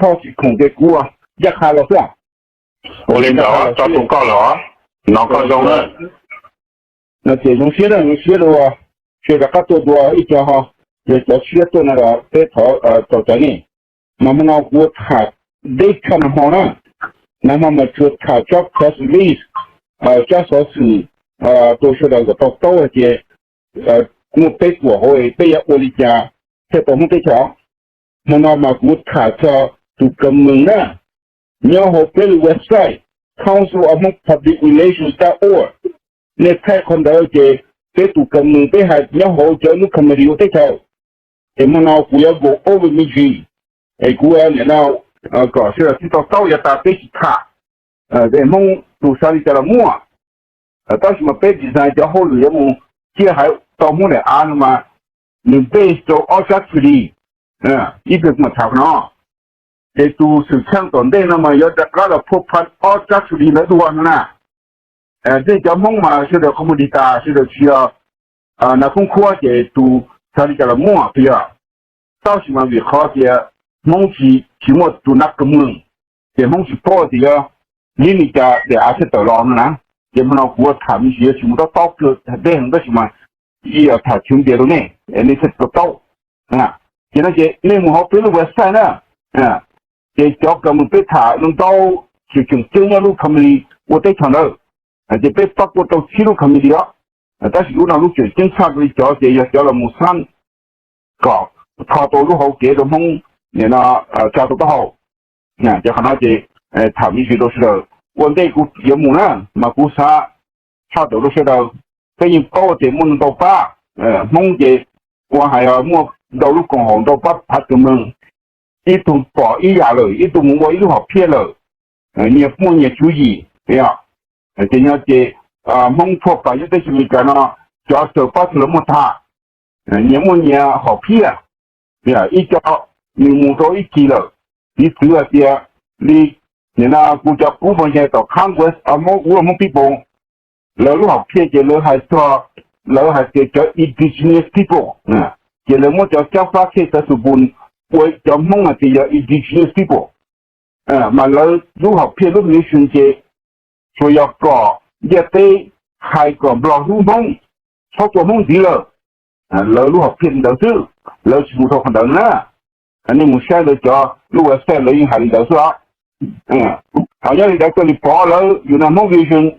Thoj tsis khoom ces kuv ncaj qha los xwb. Ua li ntawd tso tus koj los, hnov koj zoo na. No ces zoo siab na, zoo siab dua, sawv rov qab tuaj dua ib co ho, yog cov siab tuaj no los peb thov txaus cov nej. Mas hmo no kuv tham deb tshaj nag hmo na, nag hmo mas tsuas tham tsob press release, tsab xov xwm rau sawv daws kom to taub hais tias muaj peb tuam hauv peb yuav ua li cas thiaj tau Hmoob teb chaws. Hmo no mas kuv tham txog tus kam mees na, nyob hauv peb lub website council of hmong public relations dot org. Nej thaij qhov ntawd ces peb tus kam mees peb hais nyob hauv cov lub committee ua teb chaws. Es hmo no kuv yuav go over me ntsis, es kuv nim no kom sawv daws sib to taub yav tas peb tsis tham. Hmoob tus xav li cas los muaj, tab sis mas peb design cov hauj lwm yuav mus ciaj haiv tau Hmoob daim av no mas nws based rau ob sab treaty. Ib pliag kuv mam tham no. Ces tus xwm txheej tom ntej no mas yuav rov qab los phua phan ob sab treaty ntawd dua no na. Tej cov Hmoob mas sawv daws qhov muag dig tas sawv daws tsis yog nav khoob khuab ces tus xav li cas los muaj twb yog. Tab sis mas vim qhov tias Hmoob tsis, tsis muaj tus nav kam mees, ces Hmoob tsis paub tias yuav li cas daim av thiaj tawm los no na. Ces hmo no kuv tham me ntsis yuav tsis mus tob tob kawg deb heev tab sis mas ib yam tham chwv npias rau nej, nej thiaj to taub. Ces no ces nej mus hauv peb lub website na, ces cov kam mees peb tham ntau, tseem tseem ceeb nyob lub committee ua teb chaws ntawd, ces peb pab kuaj rau tsib lub committee os. Tab sis lub no lub tseem ceeb tshaj li cov ces yog cov los mus xab kom tho tau lub hauv kev rau Hmoob nim no tsa tau taub hau. Ces qhov no ces tham me ntsis rau sawv daws. Ua ntej kuv yuav mus na mas kuv xav tshaj tawm rau sawv daws, peb yeej paub tias muaj ntau pab Hmoob ces ua hais muaj ntau lub koom haum ntau pab phav tus mees, ib tug pom ib yam lawm ib tug mus ua ib lub hom phiaj lawm, nyias muaj nyias tswv yim. Ces no ces Hmoob thuaj pas nyob teb chaws Amelikas no cov raws pab tug lawv muaj tag, nyias muaj nyias hom phiaj. Ib co nws mus rau ib kis lawm, piv txwv hais tias li nim no kuv cov qub mas yog tom Congress of Hmong, Hmong people, lawv lub hom phiaj ces lawv hais txog, lawv hais tias cov indigenous people, ces lawv muab cov cab fab case xav xus pus ua cov Hmoob hais tias yog indigenous people. Mas lawv lub hom phiaj lub mission ces tsuas yog kom ntiaj teb hais kom Nplog hlub Hmoob, txhob tua Hmoob ntxiv lawm. Lawv lub hom phiaj li ntawd xwb, lawv tsis mus rau qhov ntawd na. Nej mus saib lawv cov lub website lawv yeej hais li ntawd xwb os. Ho nyob li ntawd koj li pom lawv yus na Hmoob Vision,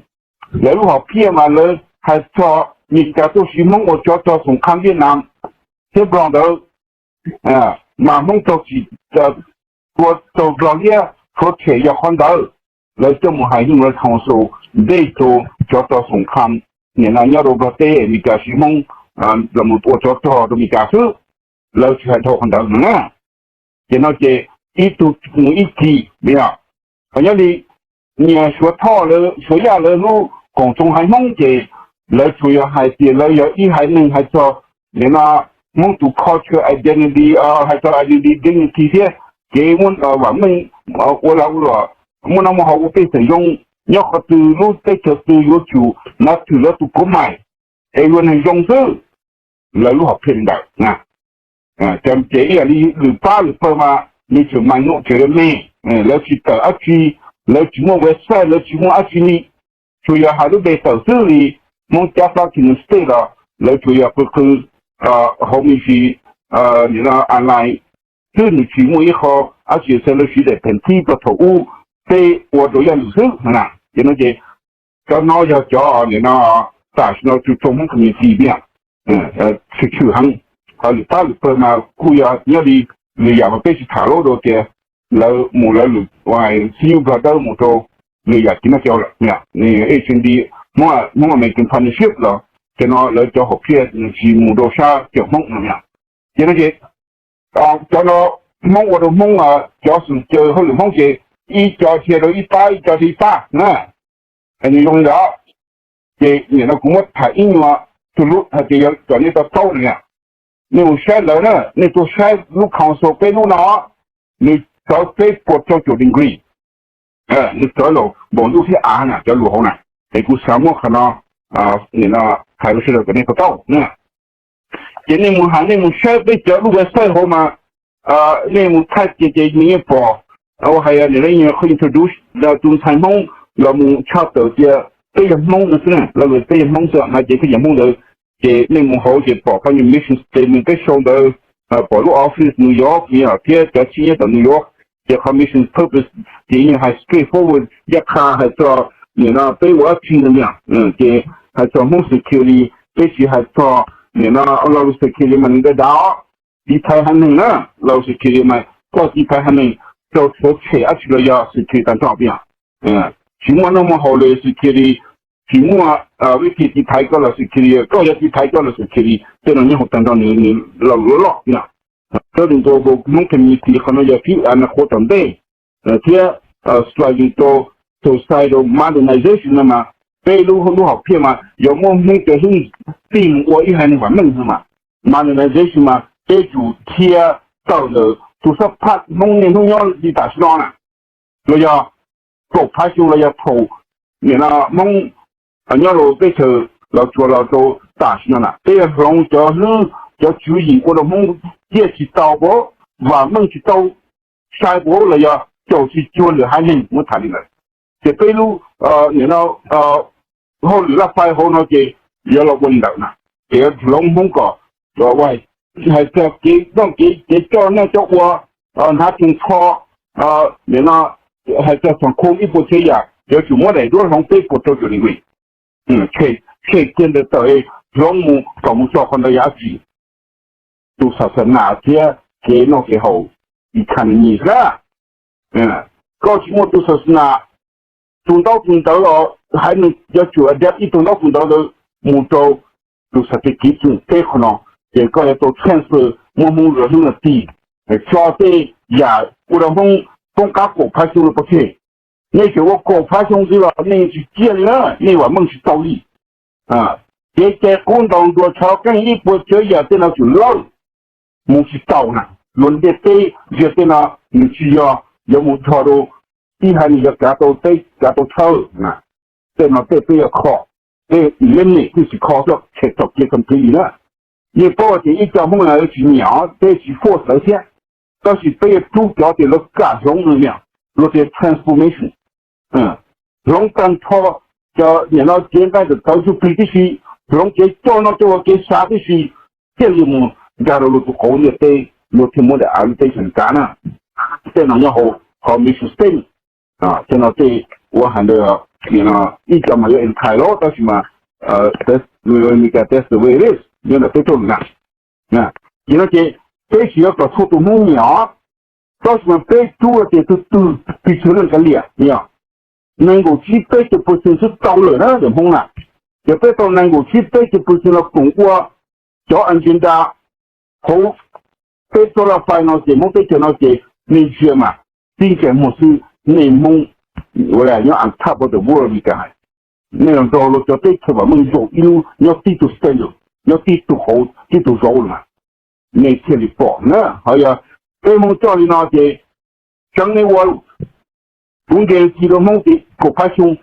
lawv lub hom phiaj mas lawv hais txog Meskas tuaj siv Hmoob ua tsov rog xoom qha Vietnam thiab Nplog ntawd, mas Hmoob raug tsim, tua raug Nplog liab rhuav tshem yog qhov ntawd. Lawv coj mus hais Human Rights Council, ntej rau tsov rog xoom qha nim no nyob rau Nplog teb Meskas siv Hmoob los mus ua tsov rog rau Meskas xwb, lawv tsis hais dhau qhov ntawd no na. Ces no ces ib tug mus ib kis li os. Ho nyob li nyias Suav Thoj lawv, Suav Yaj lawv lub koom txoos haiv Hmoob ces lawv tsuas yog hais tias lawv yog ib haiv neeg hais txog nim no Hmoob tus culture identity, hais txog identity, dignity thiab kev muaj vam meej, ua lag ua luam, muaj noj muaj haus ua pej xeem zoo, nyob qhov twg lub teb chaws twg yuav tsum nav thwm lawv tus kuv mais es ua neeg zoo xwb. Lawv lub hom phiaj li ntawd. Ces ib yam li lwm pab lwm pawg mas nws tseem mais nuj tseem yuav me, lawv tsis tawm dab tsi, lawv tsis muaj website, lawv tsis muaj dab tsi li, tsuas yog hais lub npe tawm xwb li Hmoob Cab Fab Kingdom State los lawv tsuas yog qw qw hauv me ntsis online xwb, nws tsis muaj ib qho dab tsi, xav lawv siv daim pheem thib rau thaum ub peb ua rau Yaj Lwm xwb na. Ces no ces cov no yog cov nim no tam sim no tsu tso Hmoob community tiag, tshwm tshwm heev. Ho lwm pab lwm pawg mas kuj yog nyob li lwm yam mas peb tsis tham lawm rau tias lawv mus lawv lwm xib nyub Nplog Dawb mus rau lwm yam tsis noj cau lawm, H N D, Hmoob American Partnership los ces no lawv cov hom phiaj nws tsis mus rau sab cawm Hmoob no. Ces no ces cov no Hmoob ua rau Hmoob cov xum caw hauj lwm Hmoob ces ib co dhia rau ib pab, ib co dhia ib pab na. Nws zoo li ntawd. Ces nim no kuv muab tham ib nyuag tus lub hais tias yog kom nej to taub no. Nej mus saib lawv na, nej tuaj saib lub council peb lub no, nws txawv peb puas rau caum degree, nws txawv los npaum ntuj thiab av na cov lus hauv na. Es kuv xav muab qhov no nim no hais rau sawv daws kom nej to taub na. Ces nej mus hais nej mus saib peb cov lub website hauv mas, nej mus thaij ces ces nws yeej pom ua hais nim no qhov introduce tus ntxhais Hmoob los mus tshaj tawm tias peb yog Hmoob no xwb na, los peb yog Hmoob xwb no ces peb yog Hmoob ntawd. Ces nej mus hauv ces pom qhov nyuag mission statement peb sau ntawd, pom lub office New York thiab cov tshib nyob tom New York. Ces qhov mission purpose ces yeej hais straight forward, ncaj qha hais txog nim no peb ua dab tsi no yom. Ces hais txog Hmoob security, peb tsis hais txog nim no lo lus security mas nws dav dav, tiv thaiv haiv neeg na. Lo lus security mas koj tiv thaiv haiv neeg rau sawv tshem dab tsi los yog security tag nrho yom. Tsis muaj noj muaj haus los security, tsis muaj vib thim tiv thaiv koj los security, koj yuav tiv thaiv koj los security, tej no nyob hauv tag nrho nws lo lus loj yom. Cov tus ntau Hmoob community qhov no yog fib a na qhuav tom ntej thiab striving to societal modernization no mas peb lub lub hom phiaj mas yog muab Hmoob cov hlwb tig mus ua ib haiv neeg vam meej no mas modernization mas peb tsum dhia tawm ntawm tus xab phaj Hmoob niaj hnub nyob li tam sim no na, los yog kaum phav xyoo los yog thaum nim no Hmoob nyob rau teb chaws Los Tsuas los rau tam sim no na, peb yuav hloov cov hlwb cov tswv yim ua rau Hmoob ciaj tsis tau puas, vam meej tsis tau sai puas los yog caum tsis cuag lwm haiv neeg muab tham li ntawd. Ces peb lub nim no hauj lwm laj fai hauv no ces yuav los ua li ntawd na, ces yuav hloov Hmoob kom hais txog kev noj kev, kev coj noj coj ua, hnav tsoos tsho, nim no hais txog txhom khoo ib puas txhiab yam yuav tsum muab daim duab hloov peb puas rau caum li vim tshem kiag ntawd tawm hloov mus kom mus txog qhov ntawd yog dab tsi? Tus xas xas nas thiab kev noj kev haus, economy xwb. Koj tsis muaj tus xas xas nas, tus ntaub tus ntawv los haiv neeg yuav tsum adapt ib tug ntaub tus ntawv ntawd mus rau tus xas tes kiv txwm teb qhov no, ces koj yuav tau transfer muab Hmoob zov hlub no tig, tso tej yam ua rau Hmoob poob qab kaum phav xyoo no pov tseg. Nej tseem ua kaum phav xyoo ntxiv los nej tsis ciaj li na, nej vam meej tsis tau li. Kev cai qub ntaus nruas tsho keej ib puas txhiab yam tej no tsum lawj mus tsis tau na. Luag ntiaj teb ntsia tej no nws tsis yog yuav mus dhos rau ib haiv neeg yuav kav tau teb kav tau chaw na. Tej no tej peb yuav kho, peb eliminate twb tsis kho xwb, tshem txom kiag completely na. Yeej paub tias ib co Hmoob no yuav tsis nyiam, peb tsis force lawv thiab, tab sis peb yuav rub cov tias lawv kam hloov no, luag tias transformation. Hloov tag nrho cov nim no cev nqaij tawv txuj plig tib si, hloov kev coj noj coj ua kev xav tib si, thiaj li mus nkag rau luag tus qauv ntiaj teb, luag thiaj muab daim av lub teb chaws kav na. Tej no nyob hauv qhov mission statement. Tej no tej ua hais ntawd ib co mas yuav entice los tab sis mas Meskas that's the way it is nyob ntawm peb tuaj lawm na. Ces no ces peb tsis yuav kom txhua tus Hmoob nyiam os, tab sis mas peb rub tias tus twg pes tsawg leej kav liam, yog nees nkaum tsib peb caug percent xwb tau lawm na ntawm Hmoob na. Ces peb tau nees nkaum tsib peb caug percent los koom ua cov agenda hauv peb txoj laj fai no ces Hmoob teb chaws no ces nej ntsia mas tib ntsais muag xwb, nej Hmoob ua nyob on top of the world li cas hais. Nej los nrog luag cov teb chaws vam meej zaum ib lub nyob tib tug standard, nyob tib tug hauv tib tug zauv los mas nej thiaj li pom na. Ho yog peb Hmoob coj li no ces tseeb nej ua, kuv guarantee rau Hmoob tias kaum phav xyoo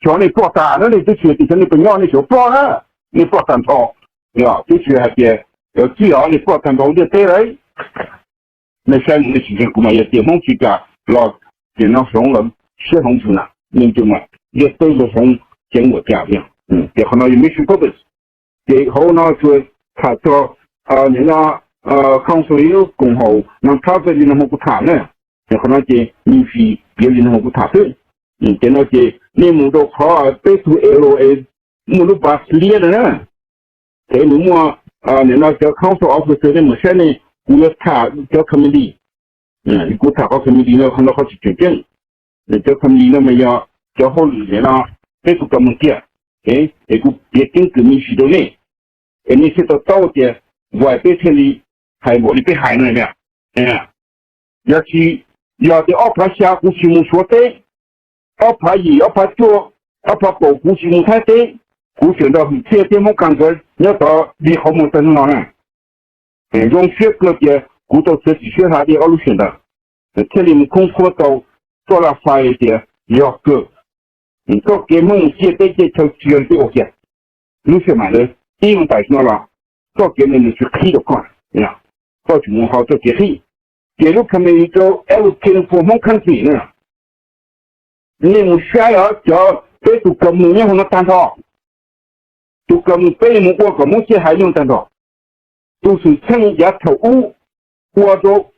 xyov nej ploj tas na, nej twb tsis tias xyov nej puas nyob, nej tsuas ploj na, nej ploj tag nrho. Twb tsis hais tias txij os nej ploj tag nrho ntiaj teb lawm. Nej saib mus nej tsis ntseeg kuv mas yog tias Hmoob tsis kam los tias no hloov los siab hloov tshwm na, nej ntsia mas ntiaj teb zoo hloov ceev npaum cas thiab. Ces qhov no yog mission purpose. Ces hauv no tsuas tham txog nim no council koom haum non-profit li no hmo kuv tham na, qhov no ces nws tsis piav li no hmo kuv tham xwb. Ces no ces nej mus rau qhov peb tug L O A muaj lub pas liab na, ces nws muaj nim no cov council officer nej mus saib nej, kuv yuav tham cov committee. Kuv tham qhov committee no qhov no qhov tsis tseem ceeb. Cov committee no mas yog cov hauj lwm nim no peb tug cov mus kiag, es kuv piav keeb kwm me ntsis rau nej, es nej thiaj to taub tias vim peb thiaj li hais npaum li peb hais no. Yog tsis yog tias ob phav xya kuv tsis mus Suav teb, ob phav yim ob phav cuaj, ob phav kaum kuv tsis mus Thaib teb, kuv tseem nrog Hwm Txhiaj thiab Hmoob Kas Nkawd nyob tod li qhov muag tag no na. Zoo siab kawg tias kuv tau txiav txim siab hla dej ob lub sij hawm ntawd, thiaj li mus khoob khuab tau txoj laj fai tias yog kawg, txoj kev Hmoob mus ciaj teb ciaj chaw tsis yog li peb ua kiag. Lub sij hawm ntawd ib mus tam sim no los txoj kev ntawd nws tsis qhib rau koj, koj tseem mus hau txoj kev qhib. ces lub company rau allocate for Hmoob country na. Nej mus saib os, cov peb tus kws mus nyob hauv no tag nrho, tus kws mus peb mus ua kom Hmoob sib hais nyob tag nrho. Tus xwm txheej yav thaum ub ua rau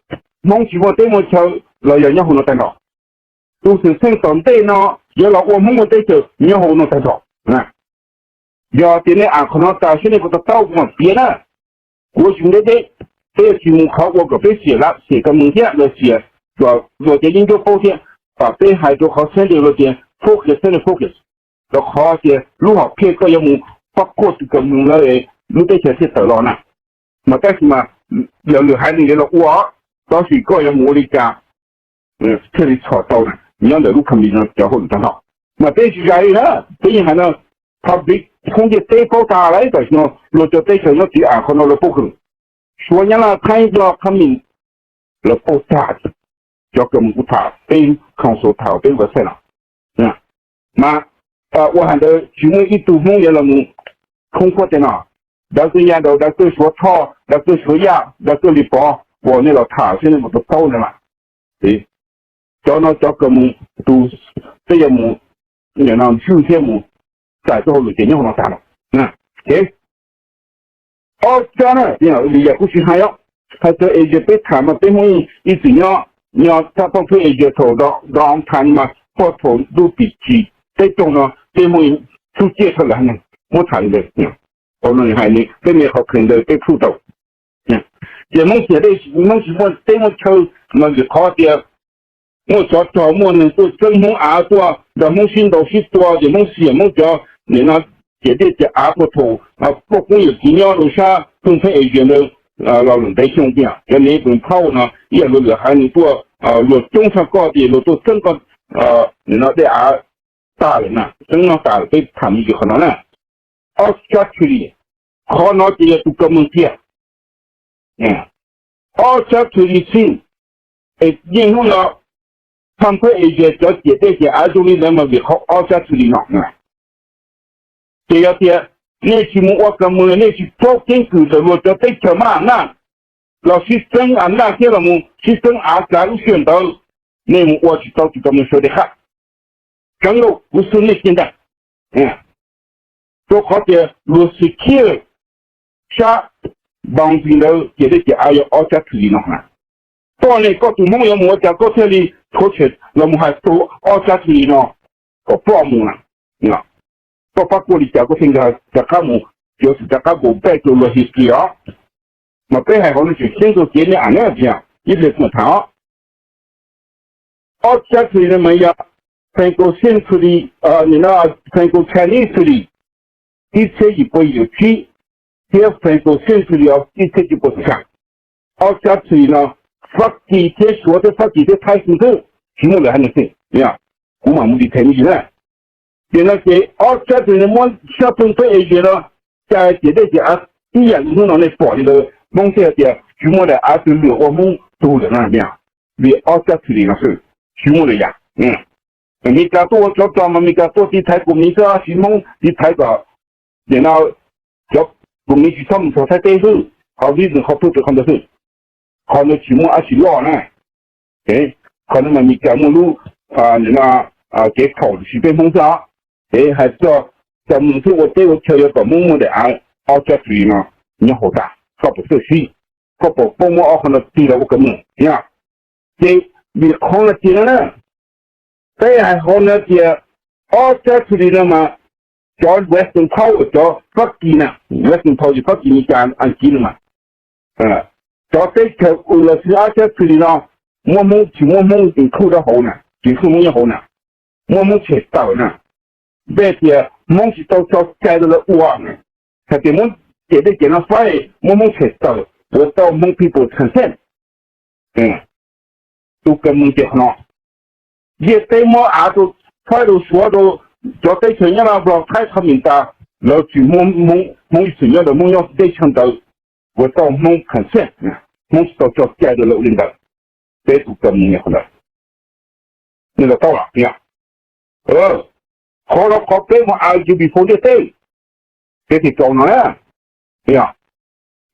Hmoob tsis muaj teb muaj chaw los yog nyob hauv no tag nrho. Tus xwm txheej tom ntej no yuav los ua Hmoob muaj teb chaws nyob hauv no tag nrho. Yog tias nej am qhov no tas saib nej puas to taub kuv mam piav na. Kuv ua tsis deb deb, peb yuav tsis mus qhov ua kom peb xiam lawm, xiam kws mus thiab los xiam luag cov yeeb ncuab paub thiab. Pam peb hais rau qhov xeeb tias luag tias focus, xeeb tias focus, rau qhov tias lub hom phiaj koj yuav mus pab kuaj tus kws mus lawm, lub teb chaws thiaj tawm los na. Mas tab sis mas yog lwm haiv neeg yuav los ua, tab sis koj yuav mus ua li cas thiaj li txhom tau na, nyob ntawm lub company no cov hauj lwm tag nrho. Mas peb tsis zais li na, peb yeej hais no, public, thoob ntiaj teb paub tas lawm, tam sim no luag cov teb chaws nyob tid am qhov no lawv paub kawg. Suav, Nyab Laj, Thaib, Nplog, Khab Mis, lawv paub tag. Cov kws mus kuv tham peb council tham peb website no, mas ua hais ntawd tsis muaj ib tug Hmoob yuav los mus khoob khuab tej no. Dav kws Yaj Daus, dav kws Suav Thoj, dav kws Suav Yaj, dav kws Lis Pov, uas nej los tham saib nej puas to taub na mas. Cov no cov kws mus, tus, peb yuav mus, nim no ntxwj thiab mus txais txoj hauj lwm ces nyob hauv no tag lawm. Ces ob sab na, li yam kuv tsis hais os, hais txog Asia peb tham mas peb Hmoob ib txwm nyob, nyob thaj phooj pheej Asia thaum do tham mas pog thaum ntuj tim tsim teb toog no peb Hmoob txhub ciaj rau lawm ne, muab tham li ntawd. Qhov no hais li peb me qhov kheev ntawd peb phuj tau. Ces Hmoob xiam, Hmoob tsis muaj teb muaj chaw mas vim qhov tias muaj tsov rog, muaj neeg tuaj txeeb Hmoob av, tuaj nrog Hmoob sib ntaus sib tua, ces Hmoob xiam Hmoob cov nim no ciam dej ciam av puag thaum poj koob yawm txiv nyob rau sab phooj pheej Asia ntawd los lawm ntev xyoo tiag. Cov niam tus phauj no ib yam luag lwm haiv neeg tuaj, luag coob tshaj koj ces luag tuaj txeeb koj nim no dej av tas lawm na, txeeb no tas lawm, peb tham me ntsis qhov no na. Ob sab thwm li, qhov no ces yog tus kws mus tiag. Ob sab thwm li xwb, es yeej hnub no phaj phab Asia cov ciam dej ciam av zoo li ntawd mas vim qhov ob sab thwm li no. Ces yog tias nej tsis mus ua kws mus, nej tsis paub keeb kwm ntawm luag cov teb chaws mas na, los sib txeeb a naj thiab los mus sib txeeb av kav lub sij hawm ntawd, nej mus ua tsis tau tus kws mus sawv daws qab. Tseeb lauj, kuv xub nej kiag ntag. Rau qhov tias luag secure sab boundary ntawd, ciam dej ciam av yog ob sab thwm li no na. Koj ne, koj tus Hmoob yuav mus ua cas koj thiaj li thov tshem los mus hais tau ob sab thwm li no kom ploj mus na? Koj pab kuaj li cas koj thiaj nkag rov qab mus, yuav tsum rov qab go back to luag history os. Mas peb hais qhov no tseem ceeb rau kev nej am na, ib pliag kuv mam tham os. Ob sab thwm li no mas yog Franco century, Franco Chinese century ib txhiab yim pua yim caum tsib, thiab Franco century of ib txhiab cuaj pua xya. Ob sab thwm li no, Fab Kis thiab Suav thiab Fab Kis thiab Thaib xwb xwb, tsis muaj lwm haiv neeg xwb. Kuv mam mus detail me ntsis na. Ces no ces ob sab thwm li no muab sab phooj pheej Asia no cais ciam dej ciam av ib yam li hnub no nej pom li ntawd, Hmoob thiaj tias tsis muaj daim av twg lwm ua Hmoob tug lawm na. Vim ob sab thwm li no xwb, tsis muaj lwm yam. Meskas tuaj ua tsov rog mas Meskas tuaj tiv thaiv kuv miv xwb, siv Hmoob tiv thaiv kom nim no cov kuv miv tsis txhob mus rau Thaib teb xwb, qhov vib qhov pub rau qhov ntawd xwb. Qhov ntawd tsis muaj dab tsi loj na. Qhov no mas Meskas muaj lub kev khaum siv peb Hmoob xwb os. Ces hais txog cov mus thiab ua teb ua chaw yuav kom Hmoob muaj daim av ob sab thwm li no nyob hauv tas, koj puas txawj sib, koj puas paub muab ob qhov no tig los ua kom mus na. Ces vim qhov no tias no na, peb hais qhov no tias ob sab thwm li no mas cov Western power, cov Fab Kis na, Western power ces Fab Kis, Meskas, Askiv no mas, cov teb chaws uas los xwb ob sab thwm li no muab Hmoob, tsis muab Hmoob include rau hauv na, tsis include Hmoob nyob hauv na, muab Hmoob tshem tawm na. Npe tias Hmoob tsis tau tso cai rau lawv ua, hais tias Hmoob ciam dej ciam no faib, muab Hmoob tshem tawm, ua tau Hmoob people consent. Tus kws mus tias qhov no, ntiaj teb muab av rau, faib rau Suav rau, cov teb chaws Nyab Laj Nplog Thaib Qhab Mis tas, lawv tsis muab Hmoob ib txwm nyob ntawd, Hmoob nyob teb chaws ntawd, ua tau Hmoob consent, Hmoob tsis tau tso cai rau lawv ua li ntawd. Peb tus kws mus qhov ntawd, nej los taub los, qhov no qhov peb mus argue before ntiaj teb, peb thiaj tau no na.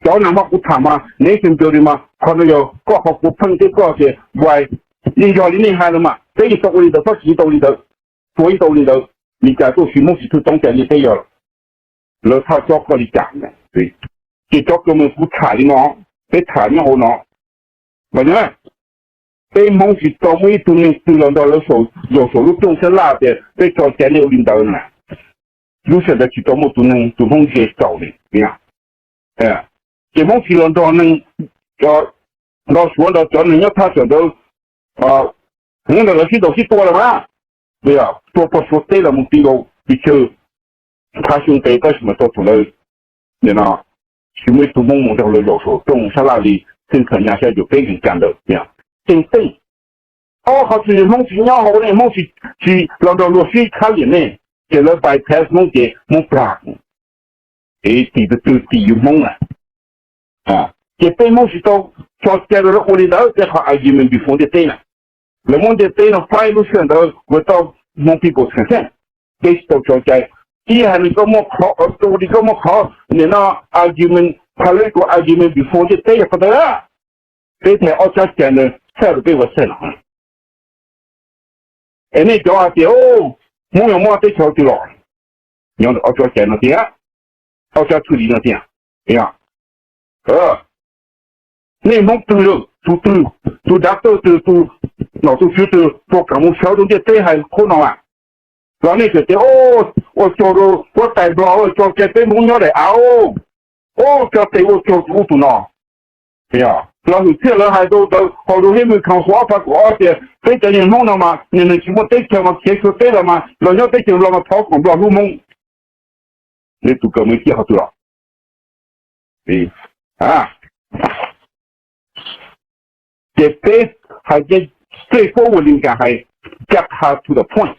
Cov nag hmo kuv tham mas nation building mas qhov no yog koj qhov kuv pheej teb koj tias why, yeej yog li nej hais ntawd mas peb yeej tau ua li ntawd, Fab Kis yeej tau ua li ntawd, Suav yeej tau ua li ntawd, li cas tuaj tsis Hmoob tsis thwj toob cas li peb yog lawv thaj cob koj li cas. Ces cov kws kuv tham li no, peb tham nyob hauv no, peb Hmoob tsis tau muaj ib tug neeg twg los nrog lawv zaum saum lub rooj sab laj tias peb tso cai nej ua li ntawd na. Lub sij hawm ntawd tsis tau muaj tus neeg tus Hmoob ze txaus li. Ces Hmoob tsis los nrog neeg, nrog Suav nrog cov neeg nyob thaj tsam ntawd, hnub ntawd lawv sib ntaus sib tua lawm mas, tua pog Suav teb los mus ti nkaus pes tsawg phav xyoo pes tab sis mas txog thaum ntawd no tsis muaj ib tug Hmoob mus nrog lawv zaum saum rooj sab laj li. Xeeb Xam Nyas xya caum peb nkees kas ntawd tias teej teej, ob qhov txhia Hmoob tsis nyob hauv ne, Hmoob tsis los nrog luag sib khab liam ne, ces lawv bypass Hmoob ces Hmoob plam, es tim tus twg tim yus Hmoob na. Ces peb Hmoob tsis tau tso cai rau lawv ua li ntawd, tej qhov argument before ntiaj teb na, lawv muab ntiaj teb no faib lub sij hawm ntawd ua tau Hmoob people consent, peb tsis tau tso cai. Ib hais li koj muaj qhov, ua li koj muaj qhov nim no argument, political argument before ntiaj teb yog qhov ntawd, peb thiaj ob tsab cai ntawd txhawb rau peb ua txhawj no. Es nej cov hais tias Hmoob yuav muab teb chaws twg los, nyob ob tsab cai no tiag, ob tsab thwj li no tiag. Nej Hmoob twg, tus twg, tus dav tawj twg, tus nom tus tswv twg puas kam mus sawv rau ntiaj teb hais qhov no as? Los nej tseem tias ua tsaug rau huab tais Nplog tso cai peb Hmoob nyob daim av, ua tso tes ua tsaug tus ub tus no. Los hwm txhiaj lawv hais rau ntawd hauv rau hib mws khoom xu ob phav kaum ob tias peb cov niag Hmoob no mas niag neeg tsis muaj teb chaws mas khiav Suav teb los mas los nyob teb chaws Nplog mas thov kom Nplog hlub Hmoob. Nej tus kawm mus ciaj qhov twg los? Ces peb hais straightforward li kas hais, just hais to the point.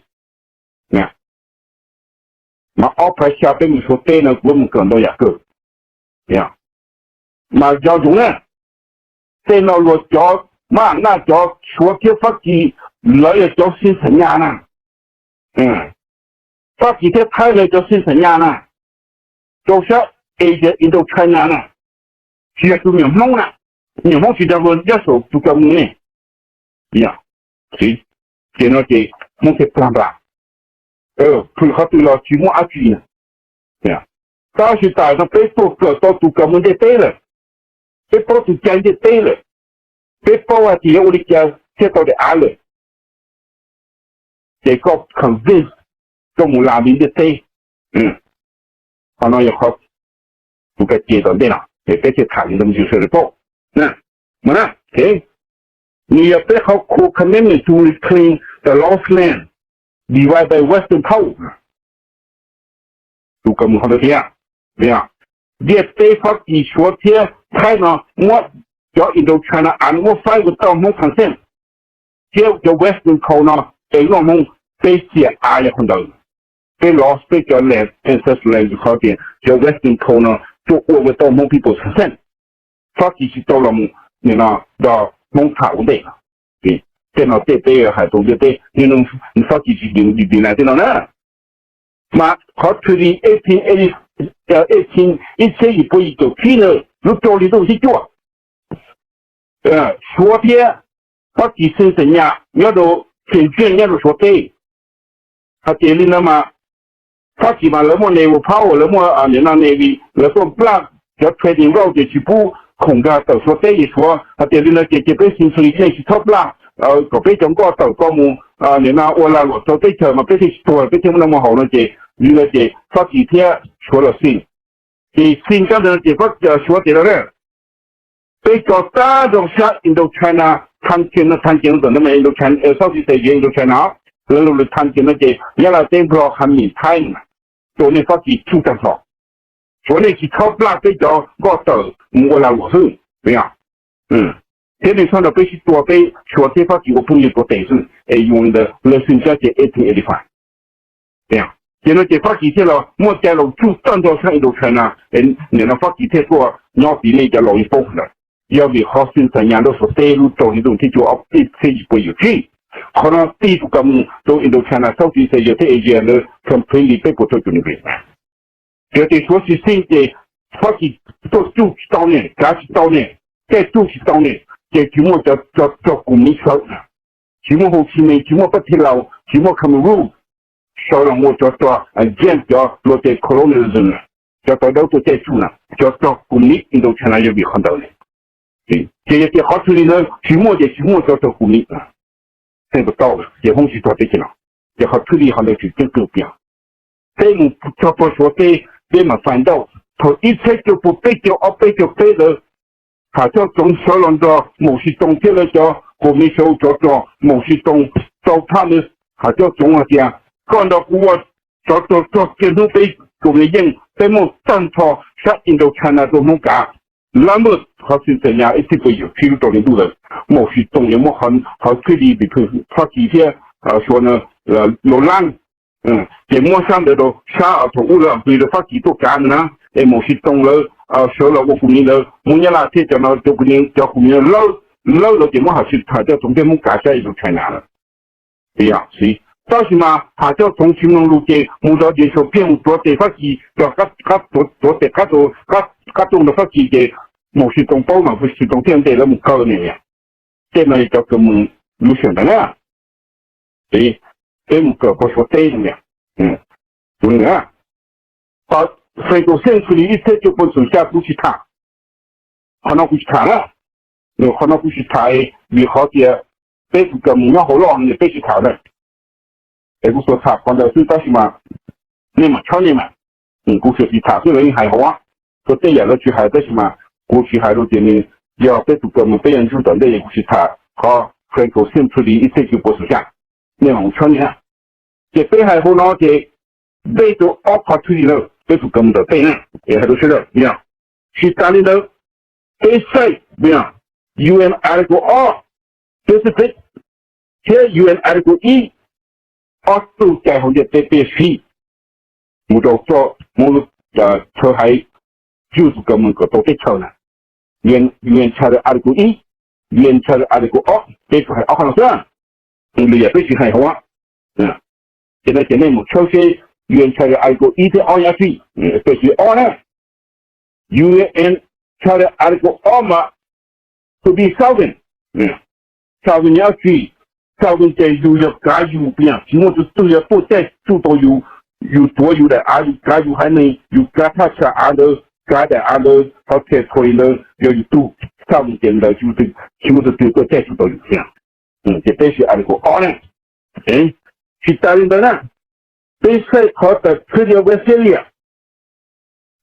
Mas ob phav xya peb mus Suav teb no kuv mus kawm ntau yam kawg. Mas yog zoo na, tej no luag cov mab naj cov Suav thiab Fab Kis, lawv yog cov xeeb xam nyas na. Fab Kis thiab Thaib lawv cov xeeb xam nyas na, rau sab Asia, Indochina na, tsis yog tus me nyuam Hmoob na. Me nyuam Hmoob tsis nrog luag nyob saum tus kawm mus ne. Ces no ces Hmoob thiaj plag nplas, hwm qhov twg los tsis muaj dab tsi na. Tab sis tam no peb tuaj kawm tau tus kawm mus ntiaj teb lawm, peb paub tus cai ntiaj teb lawm, peb paub hais tias yuav ua li cas thiaj tau daim av lawm, ces koj convince koj mus las li ntiaj teb. Qhov no yog qhov kuv ka ces tom ntej no es peb thiaj tham li ntawd mus sawv daws paub. Mas na, nws yog peb qhov core commitment to reclaim the lost land, divide by Western power. Tus kawm mus qhov ntawd tiag, ntiaj teb Fab Kis Suav thiab Thaib no muab cov Indochina av no muab faib ua tau Hmoob consent, thiab cov Western power no es noj Hmoob, peb xiam av yog qhov ntawd. Peb lost peb cov land, ancestral land, qhov tias cov Western power no tuaj ua ua tau Hmoob people consent. Fab Kis tsis tau los mus nim no nrog Hmoob tham ua ntej. Tej no tej peb hais tau ntiaj teb, Fab Kis tsis deny tej no na. Mas qhov treaty eighteen, eighteen, ib txhiab yim pua yim caum tsib ntawd lub rau hli ntuj thib cuaj, Suav thiab Fab Kis xeeb xam nyas nyob rau, ces ntsiag nyob rau Suav teb. Hais tias li ntawd mas Fab Kis mas lawv muaj naval power, lawv muaj nim no navy, lawv tuaj nplaj cov trading route ces tsis pub khoom nkag tawm Suav teb. Ces Suav hais tias li ntawd ces cia peb xeeb xeeb nej tsis txhob nplaj kom peb cov nkoj tawm koj mus nim no ua lag luam rau teb chaws mas peb thiaj tsis tuag, peb thiaj muaj noj muaj haus no. Ces li ntawd ces Fab Kis thiab Suav los xeeb. Ces xeeb kab ntawd ces Suav tias no na, peb tso tag nrho sab Indochina, Tonkin no, Tonkin no tam ntawd mas Indochina, Southeast Asia, Indochina, lawv lus lwm Tonkin no ces Nyab Laj teb, Nplog, Kham Nyim, Thaib, rau nej Fab Kis tsuj tag nrho. Suav nej tsis txhob nplaj peb cov nkoj tawm mus ua lag luam xwb. Thiab nej txhob nrog peb sib tua, peb Suav thiab Fab Kis ua phooj ywg tuav tes xwb es yoo li ntawd lawv xwb ntsa ces eighteen eighty-five. Ces no ces Fab Kis thiaj los muaj cai los tsuj tag nrho sab Indochina. Nim no Fab Kis thiaj tuaj nyob tid, nej cov laus yeej paub ntawd. Yog vim qhov xeeb xam nyas nrog Suav teb lub rau hli ntuj thib cuaj ob ib txhiab yim pua yim tsib, qhov no tij tus kawm mus rau Indochina, Southeast Asia thiab Asia ntawd completely peb puas rau cum ni vim. Yog tias Suav tsis xeeb ces Fab Kis tuaj tsuj tsis tau ne, kav tsis tau ne, caij tsuj tsis tau ne, ces tsis muaj cov rog koom miv sawv na, tsis muaj Ho Chi Minh, tsis muaj Pab Thi Laus, tsis muaj Cameroon sawv los ua cov rog against cov luag tej colonialism na, cov tawv dawb tuaj caij tsuj na, cov rog koom miv Indochina yog vim qhov ntawd ne. Ces yog tias qhov twg li ntawd tsis muaj ces tsis muaj cov rog koom miv. Tau ces Hmoob tsis txog teb chaws no, ces qhov twg li qhov ntawd tseem ceeb kawg kiag. Peb mus txog puag Suav teb, peb mam find out. Thaum ib txhiab cuaj pua peb caug ob peb caug peb ntawd, Hav Coj Txoov sawv los nrog Mauv Sis Toos thiab lawv cov koom miv sawv ua cov rog, Mauv Sis Toos tau phaj ntawd, Hav Coj Txoov hais tias koj nrog kuv ua cov rog txog kiag hnub peb koom miv yeej, peb muaj tag nrho sab Indochina rau Hmoob kav. Lab muaj qhov xwm txheem nyaj ib txhiab pua yim tsib lub rau hli ntuj ntawd, Mauv Sis Toos yuav muab qhov twg li vim Fab Kis thiab Suav na, los lab, ces muab sab ntawd rau sab thaum ub lawv pw rau Fab Kis tuaj kav ntawd na, es Mauv Sis Toos lawv sawv los ua koom miv ntawd, muab Nyab Laj thiab cov no, cov koom miv lawv, lawv lawv ces muab Hav Coj Txoov thiab Hmoob kav sab Indochina lawm. Tab sis mas Hav Coj Txoov tsis mloog lus ces mus zov Dien Xaus Phiaj mus tuav tes Fab Kis, tuav tes qab tuaj nrog Fab Kis ces Mauv Sis Toos paub mas Mauv Sis Toos thiaj ntes lawv mus kaw ne. Tej no yog cov kws mus lub sij hawm ntawd na. Peb mus kawm puag Suav teb no. Tus nws, tau xees kaum xees xws li ib txhiab cuaj pua xum xya kuv tsis tham. Qhov no kuv tsis tham na. Qhov no kuv tsis tham vim qhov tias peb tus kawm mus nyob hauv loj no peb tsis tham na. Es kuv tsuas tham qhov ntawd xwb tab sis mas nej mam chob nej mas. Kuv tsuas tsis tham xwb lawv yeej hais hauv, txhua tej yam lawv tsis hais tab sis mas kuv tsis hais rau tias nws yog peb tus kawm mus peb yuav ntsib tom ntej, kuv tsis tham qhov xees kaum xees xws li ib txhiab cuaj pua xum xya. Nej mam mus chob nej. Ces peb hais hauv no ces peb rau ob qhov twg li lawm peb tus kawm mus tom ntej na, es hais rau sawv daws. Tsis tas li ntawd, peb saib UN Article ob, Pacific, thiab UN Article ib, ob tug cai hauv ntiaj teb peb siv mus rau txoj Hmoob lub chaw haiv, yug tus kawm mus kom tau teb chaws na. UN Charter Article ib, UN Charter Article ob, peb tsuas hais ob qhov no xwb. Lwm yam peb tsis hais hauv. Ces no ces nej mus tshawb seb UN Charter Article ib thiab ob nyob tsi, peb siv ob na. UN Charter Article ob mas to be sovereign. Sovereign yog dab tsi? Sovereign ces yus yog kav yus, tsis muaj tus twg yog tuaj caij tsuj tau yus. Yus tuav yus daim av, yus kav yus haiv neeg, yus kav thaj tsam av ntawd, kav daim av ntawd, qhov territory ntawd yog yus tug. Sovereign ces ntawd tsis muaj tus twg tuaj caij tsuj tau yus. Ces peb siv Article ob na. Tsis tas li ntawd na, peb saib qhov tas Treaty of Westphalia.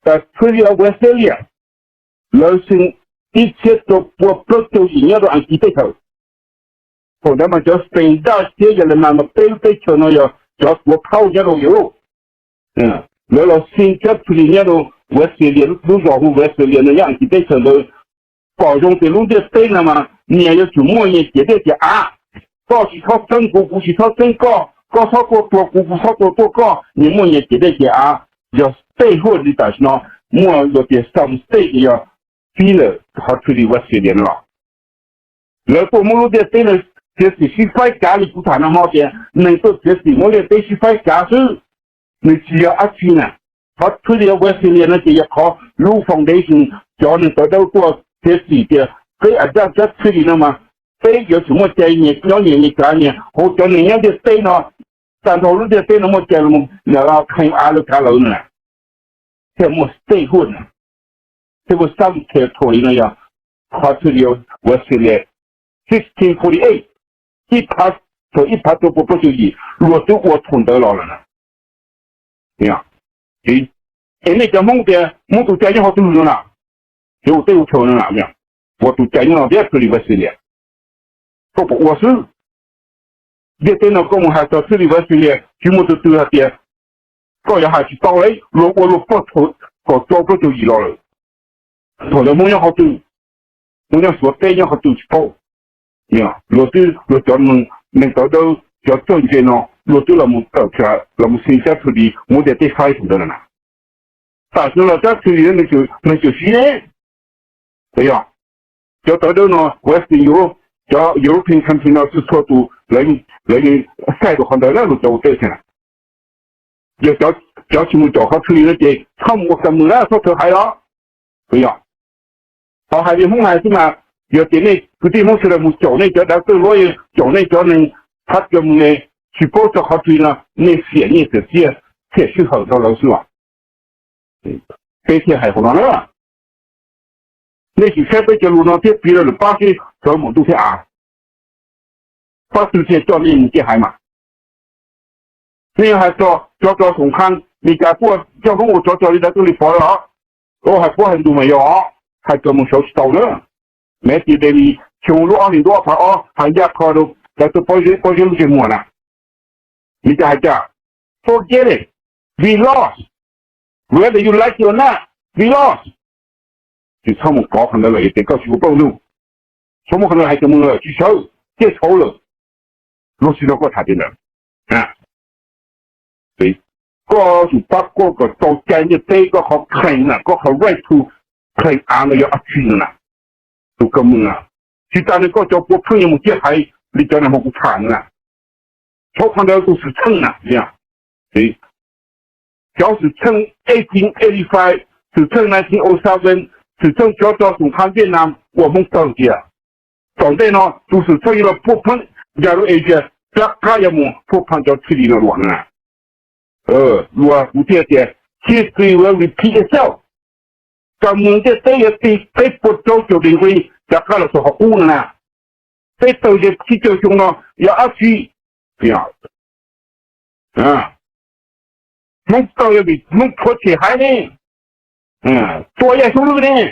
Tas Treaty of Westphalia, lawv xees ib txhiab rau pua plaub caug yim nyob rau Askiv teb chaws. Thaum ntawd mas cov Spain, Dutch thiab Yelemas mas peb lub teb chaws no yog cov tuav phauj nyob rau Europe. Lawv los xees cov treaty nyob rau Westphalia, lub zos hu Westphalia no nyob Askiv teb chaws ntawd. Pom zoo tias lub ntiaj teb no mas nyias yuav tsum muaj nyias ciam dej ciam av. Koj tsis txhob txeeb kuv, kuv tsis txhob txeeb koj, koj txhob tuaj tua kuv, kuv txhob tuaj tua koj, nyias muaj nyias ciam dej ciam av. Yog statehood li tam sim no muaj luag tias some state ces yog filler qhov treaty Westphalia no los. Lawv tuaj muab lub ntiaj teb no txiav txim sib faib kav li kuv tham no hmo tias neeg tuaj txiav txim muab ntiaj teb sib faib kav xwb, nws tsis yog dab tsi na. Qhov treaty Westphalia no ces yog qhov lub foundation, cov neeg tawv dawb tuaj txiav txim tias peb adapt cov treaty no mas peb yuav tsum muaj cai nyias nyob nyias, nyias kav nyias, hauv cov neeg nyob ntiaj teb no, tag nrho lub ntiaj teb no muaj cai los mus, lawv los kheev av lawv kav lawv na. Thiaj muaj statehood na, thiaj muaj some territory no yog qhov treaty Westphalia sixteen forty-eight, ib phav, thaum ib phav rau pua plaub caug yim luag twb ua thaum ntawd los lawm na. Es nej cov Hmoob tias muab tus cai nyob qhov twg no na, cov ua teb ua chaw no na, ua tus cai nyob no thiab treaty Westphalia, koj puas ua xwb? Ntiaj teb no koj mus hais txog treaty Westphalia tsis muaj tus twg hais tias koj yuav hais tsis tau li, luag ua luag pog thaum kaum rau plaub caug yim los lawm. Thaum ntawd Hmoob nyob qhov twg? Hmoob nyob Suav teb nyob qhov twg tsis paub. Luag twb, luag cov neeg tawv dawb, cov txawj ntse no luag twb los mus tawm tsam los mus xees cab treaty muab ntiaj teb faib thaum ntawd lawm na. Tam sim no los cab treaty neeg tseem siv ne. Yog cov tawv dawb no Western Europe, cov European country no txhua txhua tus lawv yeej xav rau qhov ntawd na, luag cov ua teb na. Yog cov tsis mus caum qhov treaty no ces txhob mus ua kam mus na, txhob thawv haiv los. Yog, qhov hais li Hmoob hais xwb mas, yog tias nej kwv tij Hmoob sawv daws mus caum nej cov dav txawj luab, caum nej cov neeg thab cov mus ne, tsis paub txog qhov twg no, nej xiam nyiaj xiam txiaj, xiam sij hawm rau lawv xwb os. Peb thiaj hais qhov no na. Nej sim saib peb cov lus no thiab piv rau lwm pab seb sawv mus ntuj thiab av, pab twg thiaj coj nej mus ciaj haiv mas. Nej hais txog cov tso xoom qhab, Meskas tuaj coj Hmoob ua tsov rog li dav tuaj li pov os, hais puab hais ntug mas yog os, hais txog mus sawv tsis tau na. Matthew Daley xyoo lub ob hlis ntuj ob phav ob hais ncaj qho rau dav tuaj pob zeb lub ntsej muag na. Meskas hais tias, forget it, we lost, whether you like it or not, we lost. Tsis txhob mus kov qhov ntawd lawm, yog tias koj tsis ua plooj ntug, txhob muab qhov ntawd hais tias mus lawm tsis sawv, ciaj tshauv lawm. Luag tsis nrog koj tham li ntawd. Koj tsum pab koj kom tau cai ntiaj teb, koj qhov claim na, koj qhov right to claim av no yog dab tsi no na? Tus kawg mus na, tsis tas li koj cov puav pheej yuav mus ciaj haiv li cov neeg hauv kuv tham na. Thaum qhov ntawd tus xwm txheej na, cov xwm txheej eighteen eighty-five, xwm txheej nineteen oh seven, xwm txheej tsov rog xoom qhab Vietnam uas Hmoob tawg tias, tom ntej no tus xwm txheej yuav los phuaj pheej ya rau Asia, rov qab yuav mus phuaj pheej cov thwj li no dua na. Dua kuv thiaj tias history will repeat itself. Kav mus ntiaj teb yuav tig peb puas rau caum degree rov qab los txog qhov qub no na. Peb tawg ze tsib caug xyoo no yog dab tsi? Hmoob tawg yog vim Hmoob rhuav tshem haiv ne, tua yaj xyoob lwb ne.